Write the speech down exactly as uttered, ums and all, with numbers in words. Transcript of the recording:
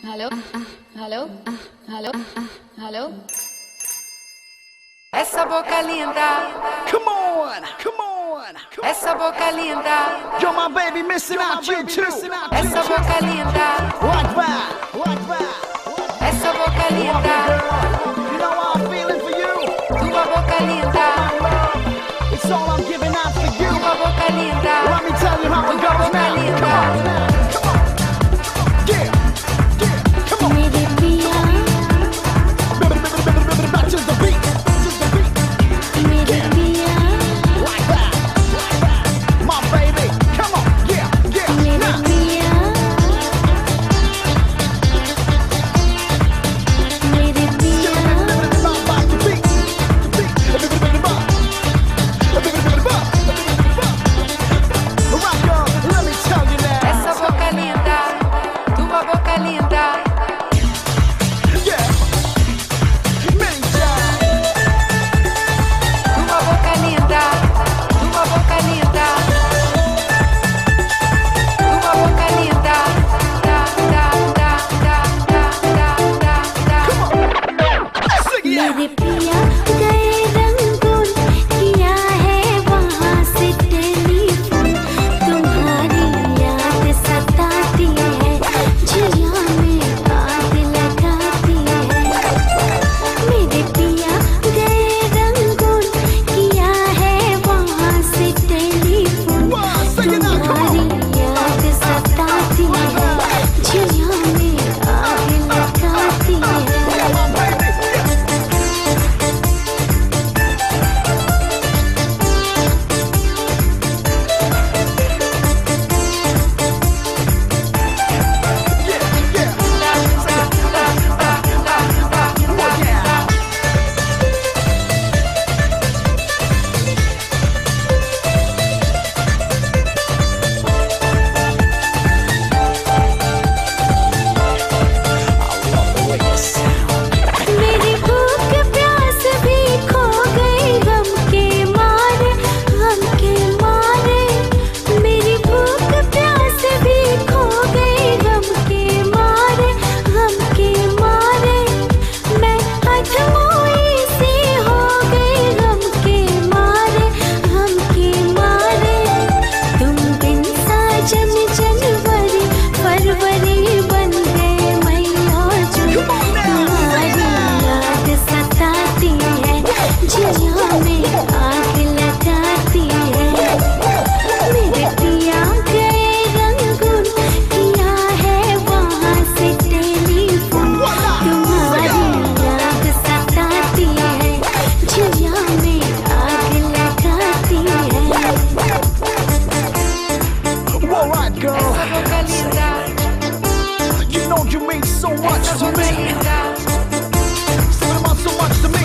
Hello, hello, hello, hello. Essa boca linda. Come on, come on. Essa boca linda. You're my baby, missing out you too. Essa boca linda. Like that, like that. Essa boca linda. You know how I'm feeling for you. Tua boca linda. It's all I'm giving out for you. Tua boca linda. Let me tell you how it goes now. Come on, come on. Yeah, yeah, come on. मेरे पिया, back to the beat, to the beat. मेरे पिया, like that, like that. My baby, come on, yeah, yeah, मेरे पिया, मेरे पिया, Essa boca linda, tua boca linda. Tua boca linda, tua boca linda. Tua boca linda. मेरे पिया गए रंगून, किया है वहाँ से टेलीफोन। तुम्हारी याद सताती है, जिया में आग लगाती है। मेरे पिया गए रंगून, किया है वहाँ से टेलीफोन। तुम्हारी याद सताती है, जिया में आग लगाती है। मेरी भूख प्यास भी खो गई गम के मारे, गम के मारे। मेरी भूख प्यास भी खो गई गम के मारे, गम के मारे। मैं अधमोई सी हो गई गम के मारे, गम के मारे। तुम बिन साजन जनवरी फरवरी बन गए मई और जून। तुम्हारी याद सताती है, जिया में आग लगाती है। मेरे पिया गए रंगून, किया है वहाँ से टेलीफोन। तुम्हारी याद सताती है, जिया में आग लगाती है। Alright, girl. You know you mean so much to me. So much, so much to me.